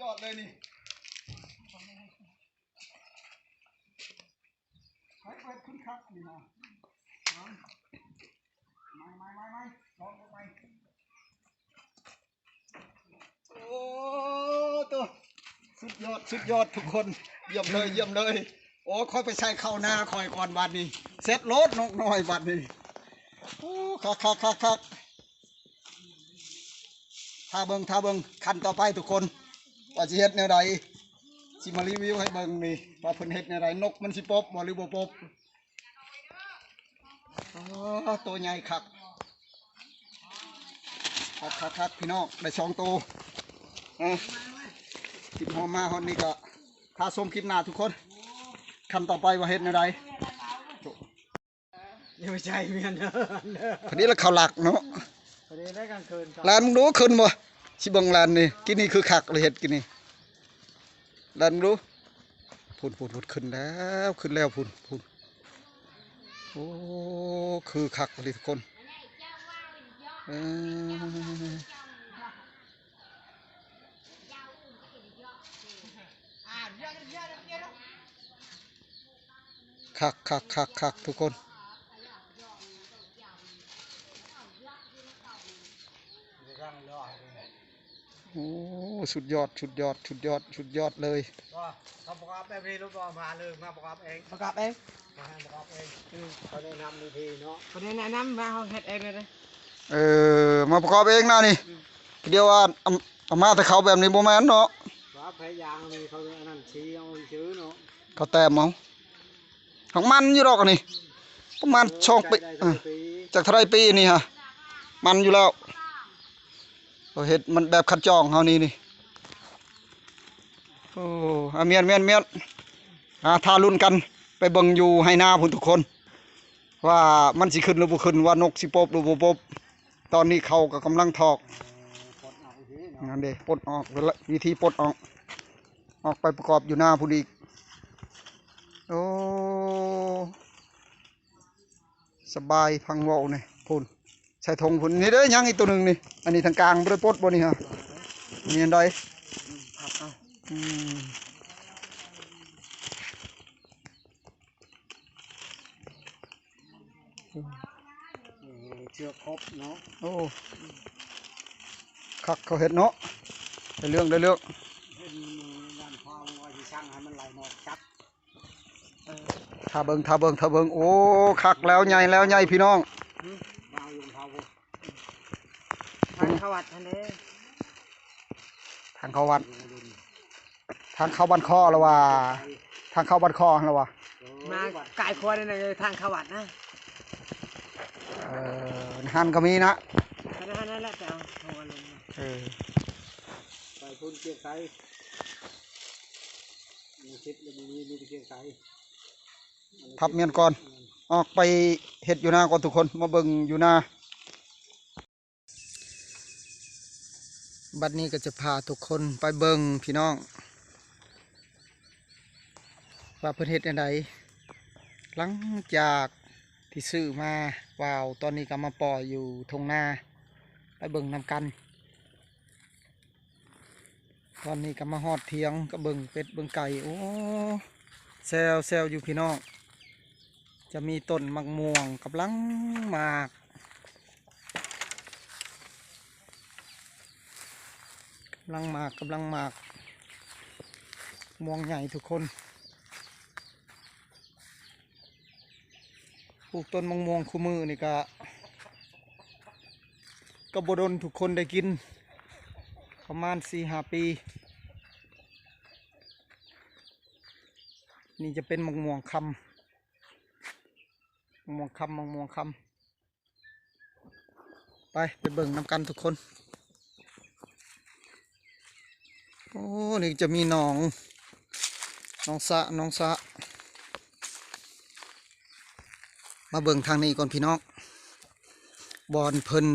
ຍອດເລີຍນີ້ ໃຫ້ເປີດຂຶ້ນຄັກນີ້ນະ ມາ ມາ ມາ ມາ ລອງເບິ່ງໃໝ່. ໂອ້ ໂຕ ສຸດຍອດ ສຸດຍອດທຸກຄົນ ຢ້ຽມເລີຍ ຢ້ຽມເລີຍ. ໂອ້ ຂ້ອຍໄປໃສ່ເຂົ້ານາຂ້ອຍກ່ອນບາດນີ້ ເສັດໂລດນົກນ້ອຍບາດນີ້. ໂອ້ ຄັກໆໆໆ ຖ້າເບິ່ງ ຖ້າເບິ່ງຂັ້ນຕໍ່ໄປທຸກຄົນ ວ່າຊິເຮັດແນວໃດ ຊິມາຣີວິວໃຫ້ເບິ່ງນີ້ ວ່າເພິ່ນເຮັດແນວໃດ ນົກມັນຊິປົບບໍ່ ຫຼືບໍ່ປົບ. ອໍ ໂຕໃຫຍ່ຄັກ ຄັກໆໆ ພີ່ນ້ອງ ໄດ້ສອງໂຕ. ອາ ຄລິບເຮົາມາຮອດນີ້ກໍຖ້າຊົມຄລິບໜ້າທຸກຄົນ ຂັ້ນຕໍ່ໄປວ່າເຮັດແນວໃດ. ຍັງບໍ່ໃຊ່ແມ່ນ ພໍດີລະເຂົາລັກເນາະ ພໍດີໄດ້ກາງຄືນ ແລ່ນເບິ່ງດູຂຶ້ນບໍ່ ຊິເບິ່ງແລ່ນນີ້ ກິນນີ້ຄືຄັກເລີຍ ເຮັດກິນນີ້ ແລ່ນເບິ່ງດູ ພຸ້ນໆໆ ຂຶ້ນແລ້ວ ຂຶ້ນແລ້ວ ພຸ້ນໆ. ໂອ້ ຄືຄັກອີ່ຫຼີທຸກຄົນ ເອີ ຄັກໆໆໆ ທຸກຄົນ. ໂອ້ ສຸດຍອດ ສຸດຍອດ ສຸດຍອດ ສຸດຍອດເລີຍ. ບໍ່ ເຂົາປະກອບແບບນີ້ ຫຼືບໍ່ ມາເລີຍ ມາປະກອບເອງ ປະກອບເອງ ມາປະກອບເອງ. ເອີ ເຂົາແນະນຳວິທີເນາະ ເຂົາແນະນຳມາ ເຮົາເຮັດເອງເລີຍເດ້. ເອີ ມາປະກອບເອງນະນີ້. ອືມ ດຽວວ່າ ເອົາ ເອົາມາແຕ່ເຂົາແບບນີ້ບໍ່ແມ່ນເນາະ ວ່າພະຍາຍາມມີເຂົາອັນນັ້ນຊີ້ເອົາຊື່ເນາະ ເຂົາແຕ້ມເອົາ. ຫາກມັນຢູ່ດອກອັນນີ້ ປະມານສອງປີ ຈັກເທົ່າໃດປີນີ້ຫະ ມັນຢູ່ແລ້ວ. ເຮົາເຮັດມັນແບບຄັດຈອງເຮົານີ້ນີ້. ໂອ້ ອາ ແມ່ນໆໆ ອາ ຖ້າລຸ້ນກັນ ໄປເບິ່ງຢູ່ໄຮ່ນາພຸ້ນທຸກຄົນ ວ່າມັນຊິຂຶ້ນຫຼືບໍ່ຂຶ້ນ ວ່ານົກຊິປົບຫຼືບໍ່ປົບ. ຕອນນີ້ເຂົາກໍກຳລັງຖອກ ເອີ ປົດອອກ ນັ້ນເດ້ ປົດອອກ ວິທີປົດອອກ ອອກໄປປະກອບຢູ່ນາພຸ້ນອີກ. ໂອ້ ສະບາຍ ຟັງເວົ້ານີ້ພຸ້ນ ໃສ່ຖົງພຸ້ນ. ນີ້ເດ້ ຍັງອີກໂຕໜຶ່ງນີ້ ອັນນີ້ທາງກາງບໍ່ໄດ້ປົດບໍ່ນີ້ຫະ ມີອັນໃດ? ອືມ ອືມ ເອີ ເຊືອກຄົບເນາະ. ໂອ້ ຄັກເຂົາເຮັດເນາະ ໄດ້ເລື່ອງ ໄດ້ເລື່ອງ. ເຫັນມັນວ່າຊິສັ່ງໃຫ້ມັນໄຫຼນອກຈັກ ເອີ ຖ້າເບິ່ງ ຖ້າເບິ່ງ ຖ້າເບິ່ງ. ໂອ້ ຄັກແລ້ວ ໃຫຍ່ແລ້ວ ໃຫຍ່ພີ່ນ້ອງ. ຫຶ ມາຢູ່ເຂົາ ທາງເຂົ້າວັດຫັ້ນເດ້ ທາງເຂົ້າວັດ ທາງເຂົ້າບ້ານຄໍລະວ່າ ທາງເຂົ້າບ້ານຄໍລະວ່າ ມາກາຍຂວານີ້ນະ ທາງເຂົ້າວັດນະ. ເອີ ຫັ້ນກໍມີນະ ຫັ້ນ ຫັ້ນແຫຼະ ໄປເອົາ ເອົາລົງ. ເອີ ໄປພຸ້ນກຽງໄຊ ມີສິດແລ້ວ ມີ ມີແຕ່ກຽງໄຊ. ພັບມຽນກ່ອນ ອອກໄປເຮັດຢູ່ນາກ່ອນທຸກຄົນ ມາເບິ່ງຢູ່ນາ. ບັດນີ້ກໍຈະພາທຸກຄົນໄປເບິ່ງພີ່ນ້ອງ ວ່າເພິ່ນເຮັດແນວໃດ ຫຼັງຈາກທີ່ຊື້ມາວາວ ຕອນນີ້ກໍມາປ່ອຍຢູ່ທົ່ງນາ ໄປເບິ່ງນຳກັນ. ຕອນນີ້ກໍມາຮອດຖຽງ ກໍເບິ່ງເປັດເບິ່ງໄກ່ ໂອ້ ແຊວໆຢູ່ພີ່ນ້ອງ. ຈະມີຕົ້ນໝາກມ່ວງກຳລັງໝາກ ກຳລັງໝາກ ກຳລັງໝາກ ມ່ວງໃຫຍ່ທຸກຄົນ. ປູກຕົ້ນໝາກມ່ວງຄູ່ມື້ນີ້ກະ ກໍບໍ່ດົນທຸກຄົນໄດ້ກິນ ປະມານສີ່ຫ້າປີ. ນີ້ຈະເປັນໝາກມ່ວງຄຳ ໝາກມ່ວງຄຳ ໝາກມ່ວງຄຳ. ໄປ ໄປເບິ່ງນຳກັນທຸກຄົນ. ໂອ້ ນີ້ຈະມີໜອງ ໜອງສະ ໜອງສະ. ມາເບິ່ງທາງນີ້ກ່ອນພີ່ນ້ອງ ບ່ອນເພິ່ນ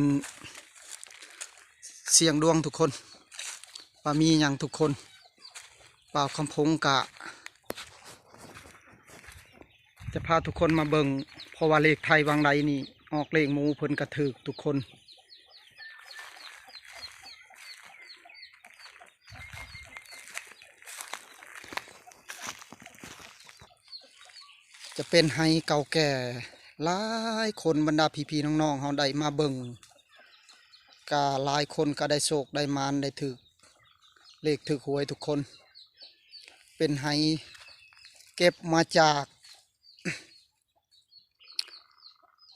ສ່ຽງດວງທຸກຄົນ ວ່າມີຫຍັງທຸກຄົນ. ບ່າວຄຳພົງກະຈະພາທຸກຄົນມາເບິ່ງ ເພາະວ່າເລກໄທວັງໄດນີ້ອອກເລກໝູ ເພິ່ນກະຖືກທຸກຄົນ. ຈະເປັນໄຮ່ເກົ່າແກ່ ຫຼາຍຄົນ ບັນດາພີ່ໆນ້ອງໆເຮົາໄດ້ມາເບິ່ງ ກະຫຼາຍຄົນກະໄດ້ໂຊກໄດ້ໝານ ໄດ້ຖືກເລກຖືກຫວຍທຸກຄົນ. ເປັນໄຮ່ ເກັບມາຈາກ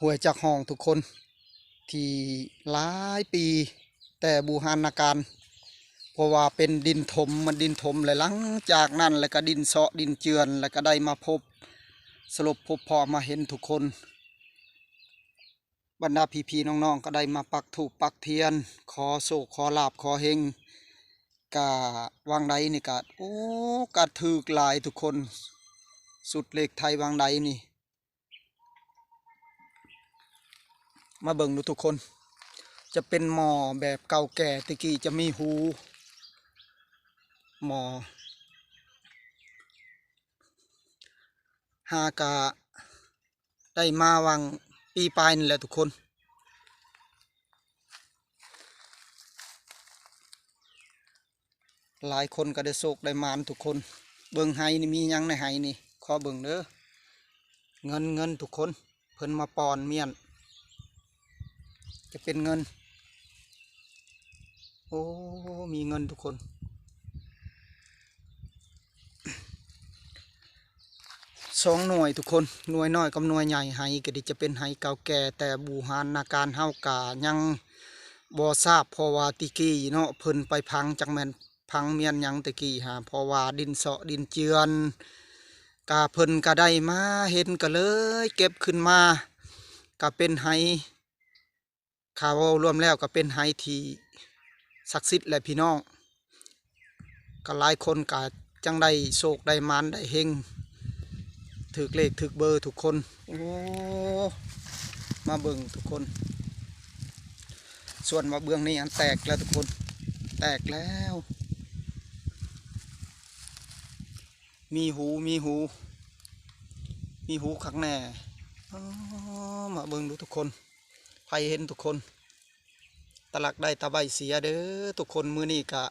ຫ້ວຍຈັກຮ່ອງທຸກຄົນ ທີ່ຫຼາຍປີແຕ່ບູຮານນາການ ເພາະວ່າເປັນດິນຖົມ ມັນດິນຖົມ ແລະ ຫຼັງຈາກນັ້ນ ແລ້ວກໍດິນເຊາະ ດິນເຈື່ອນ ແລ້ວກໍໄດ້ມາພົບ ສະຫຼົບພົບພໍ້ມາເຫັນທຸກຄົນ ບັນດາພີ່ໆນ້ອງໆ ກໍໄດ້ມາປັກທູບປັກທຽນ ຂໍໂຊກຂໍລາບຂໍເຮັງ ກະຫວ່າງໃດນີ້ກະ ໂອ້ ກະຖືກຫຼາຍທຸກຄົນ ຊຸດເລກໄທຫວ່າງໃດນີ້ ມາເບິ່ງດູທຸກຄົນ ຈະເປັນໝໍ້ແບບເກົ່າແກ່ ແຕ່ກີ້ຈະມີຫູ ໝໍ້ ຫາກະໄດ້ມາຫວ່າງປີປາຍນີ້ແຫຼະທຸກຄົນ ຫຼາຍຄົນກໍໄດ້ໂຊກໄດ້ໝານທຸກຄົນ ເບິ່ງໄຮ່ນີ້ ມີຫຍັງໃນໄຮ່ນີ້ ຂໍເບິ່ງເດີ ເງິນ ເງິນທຸກຄົນ ເພິ່ນມາປ່ອນມ້ຽນ ຈະເປັນເງິນ ໂອ້ ມີເງິນທຸກຄົນ ສອງໜ່ວຍທຸກຄົນ ໜ່ວຍນ້ອຍກັບໜ່ວຍໃຫຍ່ ໄຮ່ກໍດີຈະເປັນໄຮ່ເກົ່າແກ່ແຕ່ບູຮານນາການ ເຮົາກະຍັງບໍ່ຊາບ ເພາະວ່າແຕ່ກີ້ເນາະ ເພິ່ນໄປຝັງ ຈັກແມ່ນຝັງມ້ຽນຫຍັງແຕ່ກີ້ຫາ ເພາະວ່າດິນເຊາະດິນເຈື່ອນ ກະເພິ່ນກະໄດ້ມາເຫັນ ກະເລີຍເກັບຂຶ້ນມາ ກະເປັນໄຮ່ ຖ້າເວົ້າລວມແລ້ວກໍເປັນໄຮ່ທີ່ສັກສິດແຫຼະພີ່ນ້ອງ ກໍຫຼາຍຄົນກໍຈັ່ງໄດ້ໂຊກໄດ້ໝານໄດ້ເຮັງ ຖືກເລກຖືກເບີທຸກຄົນ ໂອ້ ມາເບິ່ງທຸກຄົນ ສ່ວນວ່າເບື້ອງນີ້ອັນແຕກແລ້ວທຸກຄົນ ແຕກແລ້ວ ມີຫູ ມີຫູ ມີຫູຄັກແນ່ ອໍ ມາເບິ່ງດູທຸກຄົນ ໃຜເຫັນທຸກຄົນ ຕາຫຼັກໄດ້ຕາໃບເສຍເດີທຸກຄົນ ມື້ນີ້ກະ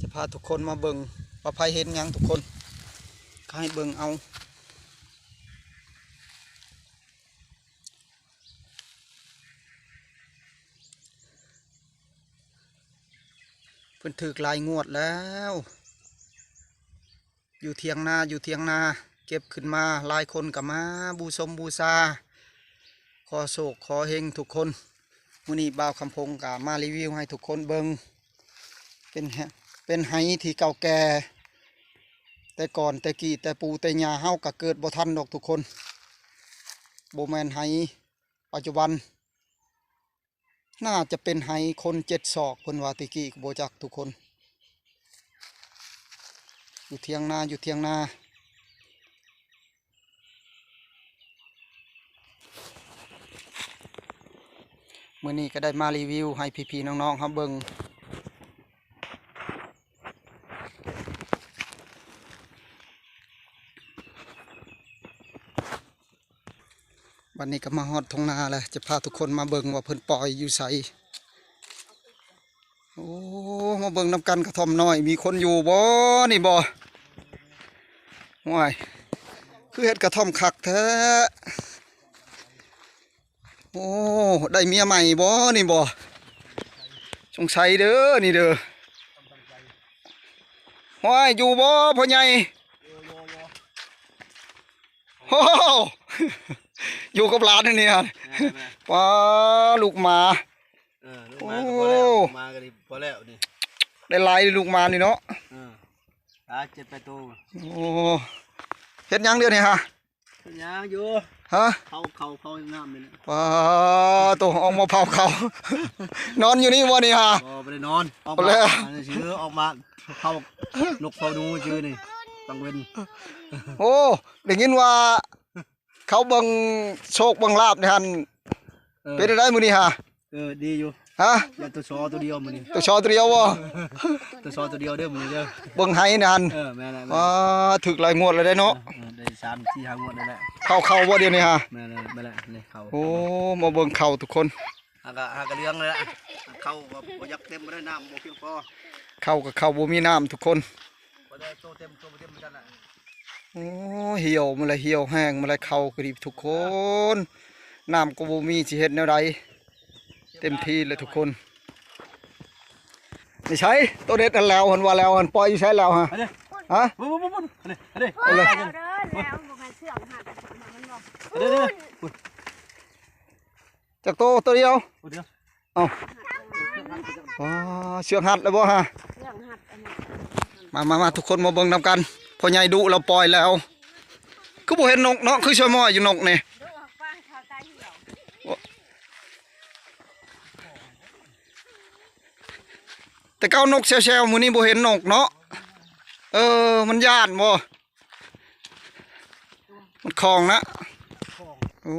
ຈະພາທຸກຄົນມາເບິ່ງວ່າໃຜເຫັນຫຍັງທຸກຄົນ ກໍໃຫ້ເບິ່ງເອົາ. ເພິ່ນຖືກຫຼາຍງວດແລ້ວ ຢູ່ຖຽງນາ ຢູ່ຖຽງນາ ເກັບຂຶ້ນມາ ຫຼາຍຄົນກໍມາບູຊົມບູຊາ ຂໍໂຊກຂໍເຮັງທຸກຄົນ. ມື້ນີ້ບ່າວຄຳພົງກໍມາຣີວິວໃຫ້ທຸກຄົນເບິ່ງ ເປັນ ເປັນໄຮ່ທີ່ເກົ່າແກ່ ແຕ່ກ່ອນແຕ່ກີ້ ແຕ່ປູ່ແຕ່ຍ່າເຮົາກໍເກີດບໍ່ທັນດອກທຸກຄົນ ບໍ່ແມ່ນໄຮ່ປັດຈຸບັນ ໜ້າຈະເປັນໄຮ່ຄົນເຈັດສອກ ເພິ່ນວ່າແຕ່ກີ້ ກໍບໍ່ຈັກທຸກຄົນ ຢູ່ຖຽງນາ ຢູ່ຖຽງນາ. ມື້ນີ້ກໍໄດ້ມາຣີວິວໃຫ້ພີ່ໆນ້ອງໆເຮົາເບິ່ງ ບັດນີ້ກໍມາຮອດທົ່ງນາແລ້ວ ຈະພາທຸກຄົນມາເບິ່ງວ່າເພິ່ນປ່ອຍຢູ່ໃສ. ໂອ້ ມາເບິ່ງນຳກັນ ກະທ່ອມນ້ອຍ ມີຄົນຢູ່ບໍ່ນີ້ບໍ່? ໂອ້ຍ ຄືເຮັດກະທ່ອມຄັກແທ້. ໂອ້ ໄດ້ເມຍໃໝ່ບໍ່ນີ້ບໍ່? ສົງໄສເດີນີ້ເດີ. ໂອ້ຍ ຢູ່ບໍ່ພໍ່ໃຫຍ່? ໂອ້ ຢູ່ກັບຫຼານນີ້. ປາ ລູກໝາ ເອີ ລູກໝາກໍພໍແລ້ວ ໂອ້ ໝາກໍດີ ພໍແລ້ວນີ້ ໄດ້ຫຼາຍລູກໝານີ້ເນາະ. ເອີ ຕາຍເຈັດແປດໂຕ. ໂອ້ ເຮັດຫຍັງດຽວນີ້ຫະ? ເຮັດຫຍັງຢູ່? ຫະ? ເຜົາເຂົ້າເຜົານ້ຳນີ້ແຫຼະ. ປາໂຕ ອອກມາເຜົາເຂົ້າ ນອນຢູ່ນີ້ບໍ່ນີ້ຫະ? ບໍ່ ບໍ່ໄດ້ນອນ ອອກມາ ອັນນີ້ຊື່ ອອກມາເຜົານົກເຜົາໜູຊື່ນີ້ ກາງເວັນ. ໂອ້ ໄດ້ຍິນວ່າ ເຂົາເບິ່ງໂຊກເບິ່ງລາບໃນຫັ້ນ ເອີ ເປັນຈັ່ງໃດມື້ນີ້ຫະ? ເອີ ດີຢູ່. ຫະ? ໄດ້ໂຕຊໍໂຕດຽວມື້ນີ້. ໂຕຊໍໂຕດຽວບໍ່? ໂຕຊໍໂຕດຽວເດີມື້ນີ້ເດີ. ເບິ່ງໄຮ່ໃນຫັ້ນ. ເອີ ແມ່ນແຫຼະ ແມ່ນ. ປາ ຖືກຫຼາຍງວດແລ້ວເດ້ເນາະ. ເອີ ໄດ້ສາມສີ່ຫ້າງວດແລ້ວແຫຼະ. ເຂົ້າ ເຂົ້າບໍ່ດຽວນີ້ຫະ? ແມ່ນແຫຼະ ແມ່ນແຫຼະ ນີ້ເຂົ້າ. ໂອ້ ມາເບິ່ງເຂົ້າທຸກຄົນ. ຫາກະ ຫາກະເລື່ອງແລ້ວ ເຂົ້າກໍບໍ່ຢາກເຕັມ ບໍ່ໄດ້ ນ້ຳບໍ່ພຽງພໍ. ເຂົ້າກໍເຂົ້າບໍ່ມີນ້ຳທຸກຄົນ. ບໍ່ໄດ້ໂຕເຕັມ ໂຕບໍ່ເຕັມຄືກັນແຫຼະ. ໂອ້ ຫ່ຽວມາແລ້ວ ຫ່ຽວແຫ້ງມາແລ້ວ ເຂົ້າກໍດີທຸກຄົນ. ນ້ຳກໍບໍ່ມີ ຊິເຮັດແນວໃດ? ເຕັມທີ່ແລ້ວທຸກຄົນ. ນີ້ໃສ ໂຕເດັດຫັ້ນ ແລ້ວຫັ້ນ ວ່າແລ້ວຫັ້ນ ປ່ອຍຢູ່ໃສແລ້ວຫະ? ອັນນີ້ ຮະ? ປຸ້ນໆໆ ອັນນີ້ ອັນນີ້ ເອົາເລີຍ ເອົາເດີ ແລ້ວບໍ່ແມ່ນເຊື່ອງຫາກັນ ມັນບໍ່ ອັນນີ້ ອັນນີ້ ປຸ້ນ ຈັກໂຕ? ໂຕດຽວ ໂຕດຽວ. ເອົ້າ ອໍ ເຊືອກຮັດແລ້ວບໍ່ຫະ? ເຊືອກຮັດອັນນີ້. ມາ ມາ ມາ ທຸກຄົນມາເບິ່ງນຳກັນ ພໍ່ໃຫຍ່ດຸລາວປ່ອຍແລ້ວ. ຄືບໍ່ເຫັນນົກເນາະ ຄືຊ່ອຍມ້ອຍຢູ່ນົກນີ້. ແຕ່ເກົ່ານົກແຊວໆ ມື້ນີ້ບໍ່ເຫັນນົກເນາະ. ເອີ ມັນຢ້ານບໍ່? ມັນຄອງນະ ໂອ້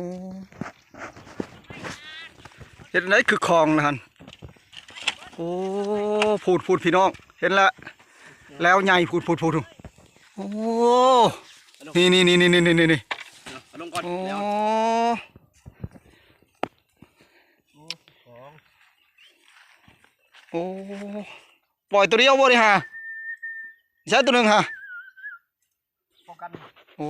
ເຮັດໃດຄືຄອງນະຫັ້ນ. ໂອ້ ພູດໆ ພີ່ນ້ອງ ເຫັນແລ້ວ ແລ້ວໃຫຍ່ ພູດໆໆ. ໂອ້ ນີ້ໆໆ ເອົາລົງກ່ອນ ໂອ້ ແລ້ວ ໂອ້ ປ່ອຍໂຕດຽວບໍ່ນີ້ຫະ? ໃຊ້ໂຕໜຶ່ງຫະ? ປ້ອງກັນ ໂອ້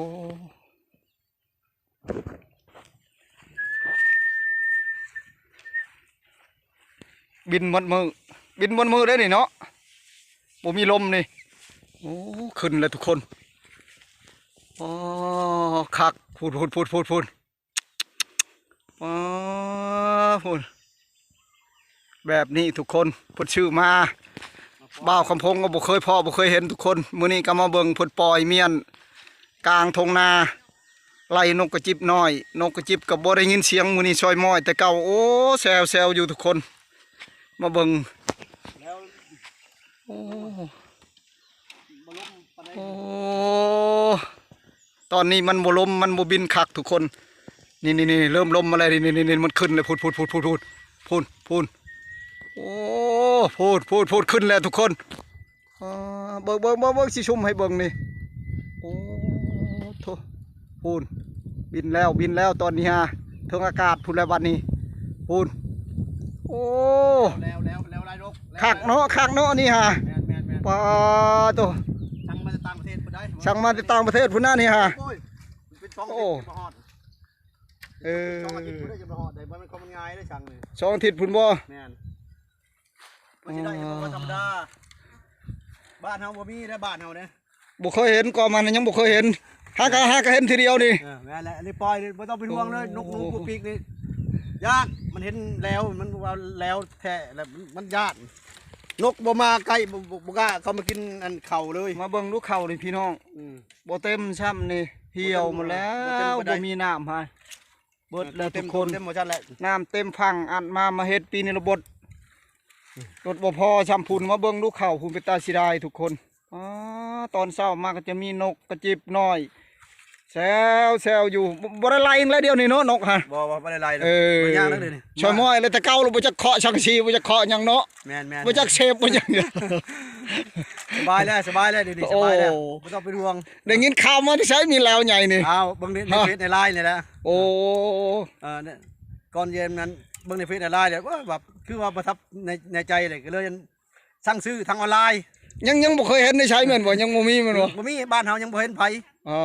ບິນໝົດມື້ ບິນໝົດມື້ເດ້ນີ້ເນາະ ບໍ່ມີລົມນີ້. ໂອ້ ຂຶ້ນແລ້ວທຸກຄົນ. ໂອ້ ຄັກ ພຸ້ນໆໆໆ ປາ ພຸ້ນ ແບບນີ້ທຸກຄົນ ເພິ່ນຊື້ມາ ບ່າວຄຳພົງກໍບໍ່ເຄີຍພໍ້ບໍ່ເຄີຍເຫັນທຸກຄົນ. ມື້ນີ້ກໍມາເບິ່ງເພິ່ນປ່ອຍມ້ຽນກາງທົ່ງນາ ໄລ່ນົກກະຈິບນ້ອຍ. ນົກກະຈິບກໍບໍ່ໄດ້ຍິນສຽງ ມື້ນີ້ຊ່ອຍມ້ອຍແຕ່ເກົ່າ. ໂອ້ ແຊວໆຢູ່ທຸກຄົນ ມາເບິ່ງ ແລ້ວ ໂອ້ ບໍ່ລົມປານໃດ ໂອ້ ຕອນນີ້ມັນບໍ່ລົມ ມັນບໍ່ບິນຄັກທຸກຄົນ. ນີ້ໆໆ ເລີ່ມລົມມາແລ້ວ ນີ້ໆໆ ມັນຂຶ້ນແລ້ວ ພຸ້ນໆໆໆ ພຸ້ນໆ ໂອ້ ພຸ້ນໆໆ ຂຶ້ນແລ້ວທຸກຄົນ. ອ່າ ເບິ່ງໆໆ ຊິຊູມໃຫ້ເບິ່ງນີ້ ໂອ້ໂທ້ ພຸ້ນ ບິນແລ້ວ ບິນແລ້ວຕອນນີ້ຫາ ເທິງອາກາດພຸ້ນແລ້ວບັດນີ້ ພຸ້ນ ໂອ້ ແລ້ວ ແລ້ວ ແລ້ວ ຄັກເນາະ ຄັກເນາະ ອັນນີ້ຫາ ແມ່ນໆໆ ປາໂທ້ ສັ່ງມາແຕ່ຕ່າງປະເທດພຸ້ນໃດ໋ ສັ່ງມາແຕ່ຕ່າງປະເທດພຸ້ນນະນີ້ຫາ ໂອ້ຍ ເປັນສອງອາທິດ ໂອ້ ຍັງບໍ່ຮອດ ເອີ ສອງອາທິດພຸ້ນໃດ໋ ຍັງບໍ່ຮອດໃດ໋ ບໍ່ແມ່ນຂອງງ່າຍເດ້ ສັ່ງນີ້ ສອງອາທິດພຸ້ນບໍ່? ແມ່ນ ເພິ່ນຊິໄດ້ກໍບໍ່ທຳມະດາ ບ້ານເຮົາບໍ່ມີເດ້ ບ້ານເຮົາເດ້ ບໍ່ເຄີຍເຫັນ ກໍມັນຍັງບໍ່ເຄີຍເຫັນ ຫາກະ ຫາກະເຫັນທີດຽວນີ້ ເອີ ແມ່ນແຫຼະ ອັນນີ້ປ່ອຍນີ້ບໍ່ຕ້ອງເປັນຫ່ວງເລີຍ ໂອ້ ນົກໜູປູປີກນີ້ ຢ້ານ ມັນເຫັນແລ້ວ ມັນວ່າແລ້ວແທ້ ແລ້ວມັນ ມັນຢ້ານ ນົກບໍ່ມາໃກ້ ບໍ່ ບໍ່ ບໍ່ກ້າເຂົ້າມາກິນອັນເຂົ້າເລີຍ ມາເບິ່ງດູເຂົ້ານີ້ພີ່ນ້ອງ ອືມ ບໍ່ເຕັມຊ້ຳນີ້ ຫ່ຽວໝົດແລ້ວ ບໍ່ເຕັມປານໃດ ບໍ່ມີນ້ຳໃຫ້ ເບິດແລ້ວທຸກຄົນ ນ້ຳເຕັມ ນ້ຳເຕັມຝັ່ງ ອັດມາ ມາເຮັດປີນີ້ລະບົດ ລົດບໍ່ພໍຊ້ຳພຸ້ນ ມາເບິ່ງດູເຂົ້າພຸ້ນ ເປັນຕາເສຍດາຍທຸກຄົນ. ອໍ ຕອນເຊົ້າມາກໍຈະມີນົກກະຈິບນ້ອຍ ແຊວໆຢູ່ ບໍ່ ບໍ່ໄດ້ໄລ່ອີກແລ້ວດຽວນີ້ເນາະ ນົກຫະ ບໍ່ ບໍ່ ບໍ່ໄດ້ໄລ່ ເອີ ບໍ່ຍາກແລ້ວດຽວນີ້ ຊ່ອຍມ້ອຍແລ້ວ ແຕ່ເກົ່າລະບໍ່ຈັກເຄາະສັງກະສີ ບໍ່ຈັກເຄາະຫຍັງເນາະ ແມ່ນໆ ບໍ່ຈັກເຊບບໍ່ຫຍັງ ສະບາຍແລ້ວ ສະບາຍແລ້ວ ດຽວນີ້ສະບາຍແລ້ວ ໂອ້ ບໍ່ຕ້ອງເປັນຫ່ວງ ໄດ້ຍິນຂ່າວມາແຕ່ໃສ ມີແລ້ວໃຫຍ່ນີ້ ອ້າວ ເບິ່ງໃນ ໃນເຟສໃນໄລນ໌ນີ້ແຫຼະ ໂອ້ ເອີ ກ່ອນເຢັນນັ້ນ ເບິ່ງໃນເຟສໃນໄລນ໌ແຫຼະ ວ່າແບບ ຄືວ່າປະທັບໃນ ໃນໃຈເລີຍ ກໍເລີຍສັ່ງຊື້ທາງອອນລາຍ ຍັງ ຍັງບໍ່ເຄີຍເຫັນໃນໃສແມ່ນບໍ່? ຍັງບໍ່ມີແມ່ນບໍ່? ບໍ່ມີ ບ້ານເຮົາຍັງບໍ່ເຫັນໃຜ ອໍ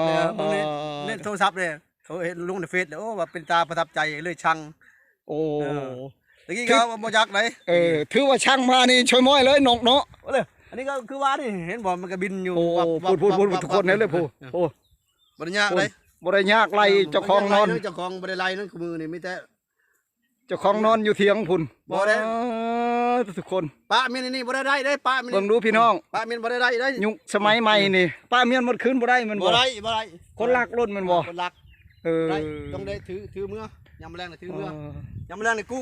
ເອີ ເບິ່ງໃນ ໃນໂທລະສັບເດ້ ເຂົາເຫັນລົງໃນເຟສແລ້ວ ໂອ້ ວ່າເປັນຕາປະທັບໃຈ ເລີຍສັ່ງ ໂອ້ ເອີ ຕະກີ້ກໍບໍ່ຈັກໃດ ເອີ ຖືວ່າສັ່ງມານີ້ຊ່ອຍມ້ອຍເລີຍ ນົກເນາະ ເອົາເລີຍ ອັນນີ້ກໍຄືວ່ານີ້ ເຫັນບໍ່ ມັນກໍບິນຢູ່ ໂອ້ ພຸ້ນໆໆ ທຸກຄົນເຫັນເລີຍ ພຸ້ນ ໂອ້ ບໍ່ໄດ້ຍາກໃດ ບໍ່ໄດ້ຍາກໄລ່ເຈົ້າຂອງນອນ ເຈົ້າຂອງບໍ່ໄດ້ໄລ່ນຳ ຄືມື້ນີ້ມີແຕ່ ເຈົ້າຂອງນອນຢູ່ຖຽງພຸ້ນ ບໍ່ໄດ້ ວ້າ ທຸກຄົນ ປະມ້ຽນນີ້ບໍ່ໄດ້ໄດ້ເດ້ ປະມ້ຽນ ເບິ່ງດູພີ່ນ້ອງ ປະມ້ຽນບໍ່ໄດ້ໄດ້ໄດ້ ຍຸກສະໄໝໃໝ່ນີ້ ປະມ້ຽນໝົດຄືນບໍ່ໄດ້ແມ່ນບໍ່? ບໍ່ໄດ້ ບໍ່ໄດ້ ຄົນລັກໂລດແມ່ນບໍ່? ຄົນລັກ ເອີ ຕ້ອງໄດ້ຖື ຖືເມືອ ຍາມມື້ແລງນະຖືເມືອ ເອີ ຍາມມື້ແລງນະກູ້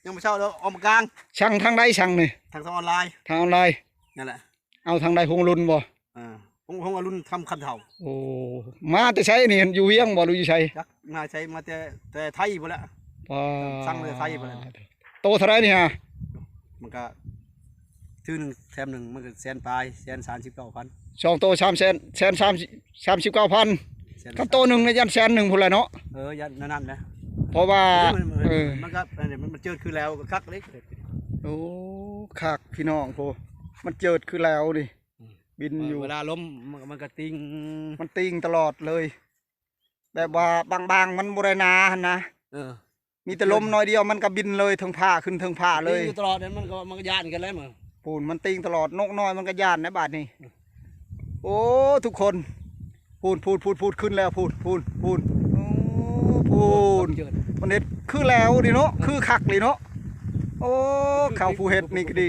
ຍາມມື້ເຊົ້າແລ້ວເອົາມາກາງ ສັ່ງທາງໃດສັ່ງນີ້? ທາງ ທາງອອນລາຍ ທາງອອນລາຍ ນັ້ນແຫຼະ ເອົາທາງໃດ ຫົງລຸນບໍ່? ເອີ ຫົງ ຫົງອະລຸນຄຳ ຄຳເຖົ້າ ໂອ້ ມາແຕ່ໃສນີ້ ຢູ່ວຽງບໍ່ ຫຼືຢູ່ໃສ? ຈັກມາໃສ ມາແຕ່ ແຕ່ໄທພຸ້ນແຫຼະ ປາ ສັ່ງມາແຕ່ໄທພຸ້ນແຫຼະ ໂຕເທົ່າໃດນີ້ຫະ? ມັນກະ ຖືໜຶ່ງແຖມໜຶ່ງ ມັນກະແສນປາຍ ແສນສາມສິບເກົ້າພັນ ສອງໂຕສາມແສນ ແສນສາມ ສາມສິບເກົ້າພັນ ຄັນໂຕໜຶ່ງນີ້ຢ້ານແສນໜຶ່ງພຸ້ນແຫຼະເນາະ ເອີ ຢ້ານນັ້ນແຫຼະ ເພາະວ່າ ມັນ ເອີ ມັນກະ ມັນ ມັນເຈີດຄືແລ້ວກໍຄັກເດ້ ໂອ້ ຄັກພີ່ນ້ອງ ໂອ້ ມັນເຈີດຄືແລ້ວນີ້ ອືມ ບິນຢູ່ ເວລາລົມ ມັນ ມັນກໍຕິ່ງ ມັນຕິ່ງຕະຫຼອດເລີຍ ແບບວ່າບາງໆ ມັນບໍ່ໄດ້ໜາຫັ້ນນະ ເອີ ມີແຕ່ລົມໜ້ອຍດຽວມັນກໍບິນເລີຍເທິງຟ້າ ຂຶ້ນເທິງຟ້າເລີຍ ຢູ່ຕະຫຼອດນັ້ນ ມັນກໍ ມັນກໍຢ້ານກັນແລ້ວ ມັນ ປູນ ມັນຕີງຕະຫຼອດ ນົກນ້ອຍມັນກໍຢ້ານໃນບາດນີ້. ໂອ້ ທຸກຄົນ ປູນ ປູນ ປູນ ຂຶ້ນແລ້ວ ປູນ ປູນ ປູນ ໂອ້ ປູນ ມັນເຮັດຄືແລ້ວນີ້ເນາະ ຄືຄັກນີ້ເນາະ. ໂອ້ ເຂົາຜູ້ເຮັດນີ້ກໍດີ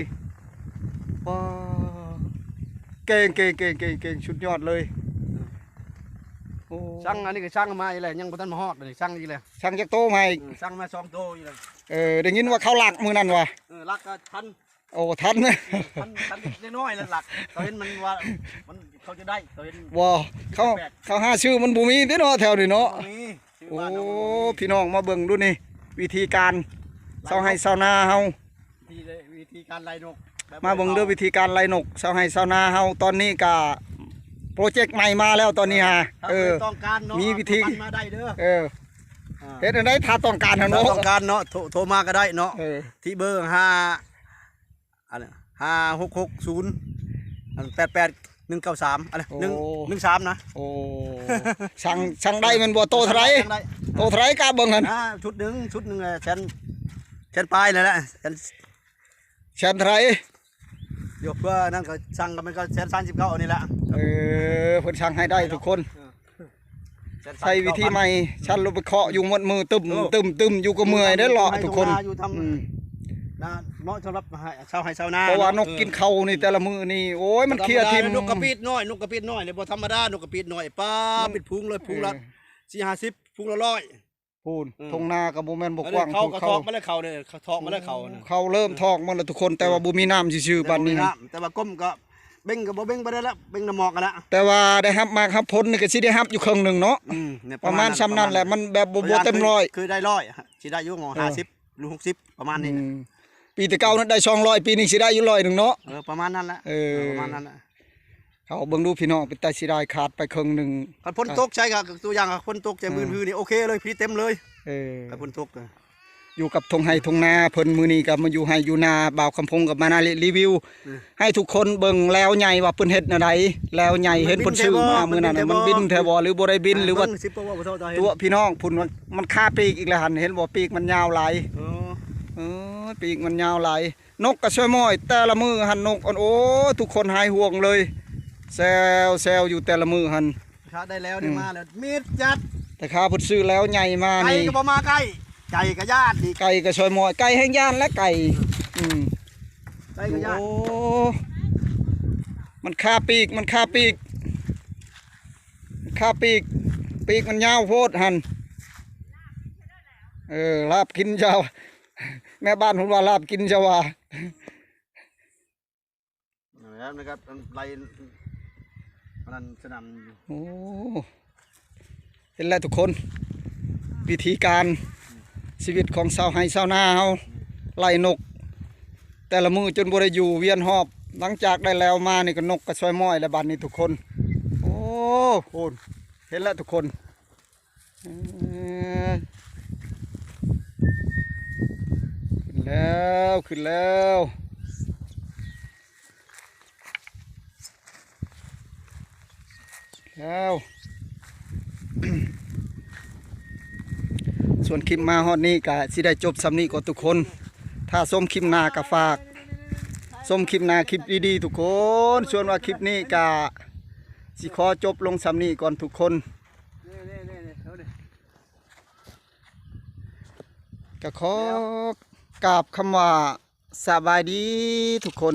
ວ້າ ເກັ່ງ ເກັ່ງ ເກັ່ງ ເກັ່ງ ເກັ່ງ ສຸດຍອດເລີຍ. ໂອ້ ສັ່ງ ອັນນີ້ກໍສັ່ງມາອີກແລ້ວ ຍັງບໍ່ທັນມາຮອດ ອັນນີ້ສັ່ງອີກແລ້ວ ສັ່ງຈັກໂຕມາອີກ? ເອີ ສັ່ງມາສອງໂຕອີກແລ້ວ. ເອີ ໄດ້ຍິນວ່າເຂົາລັກມື້ນັ້ນວ່າ ເອີ ລັກກໍທັນ ໂອ້ ທັນ ເອີ ທັນ ທັນເລັກນ້ອຍແລ້ວລັກ ເຂົາເຫັນມັນວ່າ ມັນ ເຂົາຈະໄດ້ ເຂົາເຫັນ ບໍ່ ເຂົາ ເຂົາຫາຊື້ມັນບໍ່ມີເດ້ເນາະ ແຖວນີ້ເນາະ ບໍ່ມີ ຊື້ ໂອ້ ບ້ານເຮົາບໍ່ມີ. ພີ່ນ້ອງມາເບິ່ງດູນີ້ ວິທີການຊາວໄຮ່ຊາວນາເຮົາ ທີ່ ວິທີການໄລ່ນົກ ມາເບິ່ງເດີ ວິທີການໄລ່ນົກຊາວໄຮ່ຊາວນາເຮົາ. ຕອນນີ້ກະໂປຣເຈັກໃໝ່ມາແລ້ວຕອນນີ້ຫາ ເອີ ຕ້ອງການເນາະ ມີວິທີ ມາໄດ້ເດີ ເອີ ອ່າ ເຮັດແນວໃດຖ້າຕ້ອງການຫັ້ນເນາະ ຖ້າຕ້ອງການເນາະ ໂທ ໂທມາກໍໄດ້ເນາະ ເອີ ທີ່ເບີ ຫ້າ ອັນ ຫ້າຫົກຫົກສູນ ອັນ ແປດແປດໜຶ່ງເກົ້າສາມ ອັນ ໂອ້ ໜຶ່ງ ໜຶ່ງສາມນະ ໂອ້ ສັ່ງ ສັ່ງໄດ້ແມ່ນບໍ່? ໂຕເທົ່າໃດ? ສັ່ງໄດ້ ໂຕເທົ່າໃດກະເບິ່ງຫັ້ນ ອ່າ ຊຸດໜຶ່ງ ຊຸດໜຶ່ງແສນ ແສນປາຍນັ້ນແຫຼະ ແສນ ແສນເທົ່າໃດ? ຢູ່ເພື່ອນັ້ນ ເຂົາສັ່ງກໍແມ່ນກໍແສນສາມສິບເກົ້ານີ້ແຫຼະ ເອີ ເພິ່ນສັ່ງໃຫ້ໄດ້ທຸກຄົນ ເອີ ແສນສາມສິບເກົ້າພັນ ໃຊ້ວິທີໃໝ່ ຊັ້ນລົງໄປເຄາະຢູ່ໝົດມື້ ຕຶ້ມ ຕຶ້ມ ຕຶ້ມ ຢູ່ກໍເມື່ອຍເດ້ເລາະທຸກຄົນ ຢູ່ທຳ ອືມ ນະ ເໝາະສຳລັບຊາວໄຮ່ຊາວນາ ເພາະວ່າ ເນາະ ນົກ ເອີ ກິນເຂົ້ານີ້ແຕ່ລະມື້ນີ້ ໂອ້ຍ ມັນເຄ່ຍຖິ້ມ ນົກກະປີດນ້ອຍ ນົກກະປີດນ້ອຍນີ້ບໍ່ທຳມະດາ ນົກກະປີດນ້ອຍ ປ້າ ມັນເປັນຝູງເລີຍ ຝູງລະ ເອີ ສີ່ຫ້າສິບ ຝູງລະຮ້ອຍ ພຸ້ນ ເອີ ທົ່ງນາກໍບໍ່ແມ່ນບໍ່ກວ້າງ ເຂົາກໍຖອກມາແລ້ວ ເຂົານີ້ຖອກມາແລ້ວ ເຂົານີ້ ເຂົາເລີ່ມຖອກໝົດແລ້ວທຸກຄົນ ເອີ ແຕ່ວ່າບໍ່ມີນ້ຳຊື່ໆ ບາດນີ້ ບໍ່ມີນ້ຳ ແຕ່ວ່າກົ້ມກໍເບັ່ງກໍບໍ່ເບັ່ງປານໃດລະ ເບັ່ງແຕ່ໝອກຫັ້ນລະ ແຕ່ວ່າໄດ້ຮັບໝາກຮັບຜົນນີ້ກໍຊິໄດ້ຮັບຢູ່ເຄິ່ງໜຶ່ງເນາະ ອືມ ປະມານສ່ຳນັ້ນແຫຼະ ປະມານນັ້ນ ມັນແບບບໍ່ ບໍ່ເຕັມຮ້ອຍ ຄືໄດ້ຮ້ອຍ ຊິໄດ້ຢູ່ ເອີ ຫ້າສິບ ຫຼື ຫົກສິບ ປະມານນີ້ ອືມ ປີແຕ່ເກົ່ານັ້ນໄດ້ສອງຮ້ອຍ ປີນີ້ຊິໄດ້ຢູ່ຮ້ອຍໜຶ່ງເນາະ ເອີ ປະມານນັ້ນແຫຼະ ເອີ ເອີ ປະມານນັ້ນແຫຼະ. ເຮົາເບິ່ງດູພີ່ນ້ອງ ເປັນຕາເສຍດາຍ ຂາດໄປເຄິ່ງໜຶ່ງ ຄັນຝົນຕົກໃສ່ກໍ ຕົວຢ່າງ ຄັນຝົນຕົກໃສ່ ອືມ ມື້ຮືນີ້ໂອເຄເລີຍ ພໍດີເຕັມເລີຍ ເອີ ຄັນຝົນຕົກ ຢູ່ກັບທົ່ງໄຮ່ທົ່ງນາເພິ່ນ ມື້ນີ້ກໍມາຢູ່ໄຮ່ຢູ່ນາ ບ່າວຄຳພົງກໍມານາເລະຣີວິວ ອືມ ໃຫ້ທຸກຄົນເບິ່ງແລ້ວໃຫຍ່ວ່າເພິ່ນເຮັດແນວໃດ ແລ້ວໃຫຍ່ ມັນ ເຫັນເພິ່ນຊື້ມາມື້ນັ້ນ ມັນບິນແທ້ບໍ່ ຫຼືບໍ່ໄດ້ບິນ ຫຼືວ່າ ເບິ່ງຊິບໍ່ເວົ້າ ຕົວະພີ່ນ້ອງພຸ້ນ ມັນ ມັນຄາປີກອີກແລ້ວຫັ້ນ ເຫັນບໍ່ ປີກມັນຍາວຫຼາຍ ເອີ ເອີ ປີກມັນຍາວຫຼາຍ. ນົກກະຊ່ວຍມ້ອຍແຕ່ລະມື້ຫັ້ນ ນົກອັນ ໂອ້ ທຸກຄົນຫາຍຫ່ວງເລີຍ ແຊວໆຢູ່ແຕ່ລະມື້ຫັ້ນ ຖ້າໄດ້ແລ້ວ ອືມ ໄດ້ມາແລ້ວ ມິດຈັດ ແຕ່ຂ້າເພິ່ນຊື້ແລ້ວໃຫຍ່ມາ ໄກ່ ນີ້ ກໍບໍ່ມາໃກ້ ໄກ່ກໍຢ້ານອີກ ໄກ່ກະຊ່ວຍມ້ອຍ ໄກ່ແຮ່ງຢ້ານແລະໄກ່ ອືມ ໄກ່ກໍຢ້ານ ໂອ້ ມັນຄາປີກ ມັນຄາປີກ ມັນຄາປີກ ປີກມັນຍາວໂພດຫັ້ນ ເອີ ລາບກິນເຈົ້າ ແມ່ບ້ານເພິ່ນວ່າລາບກິນຊະວ່າ ແລ້ວນະຄັບ ໄລ່ອັນນັ້ນສະໜ່ຳຢູ່ ໂອ້ ເຫັນແລ້ວທຸກຄົນ ວິທີການຊີວິດຂອງຊາວໄຮ່ຊາວນາເຮົາ ໄລ່ນົກແຕ່ລະມື້ຈົນບໍ່ໄດ້ຢູ່ ວຽນຮອບ ຫຼັງຈາກໄດ້ແລ້ວມານີ້ກໍນົກກໍຊ່ອຍມ້ອຍແລ້ວບາດນີ້ທຸກຄົນ ໂອ້ ໂພດ ເຫັນແລ້ວທຸກຄົນ ເອີ ຂຶ້ນແລ້ວ ຂຶ້ນແລ້ວ ແລ້ວ ສ່ວນຄລິບມາຮອດນີ້ກະຊິໄດ້ຈົບສ່ຳນີ້ກ່ອນທຸກຄົນ ຖ້າຊົມຄລິບໜ້າກະຝາກຊົມຄລິບໜ້າ ຄລິບດີໆ ທຸກຄົນ ສ່ວນວ່າຄລິບນີ້ກະຊິຂໍຈົບລົງສ່ຳນີ້ກ່ອນທຸກຄົນ ກະຂໍກາບຄຳວ່າ ສະບາຍດີທຸກຄົນ.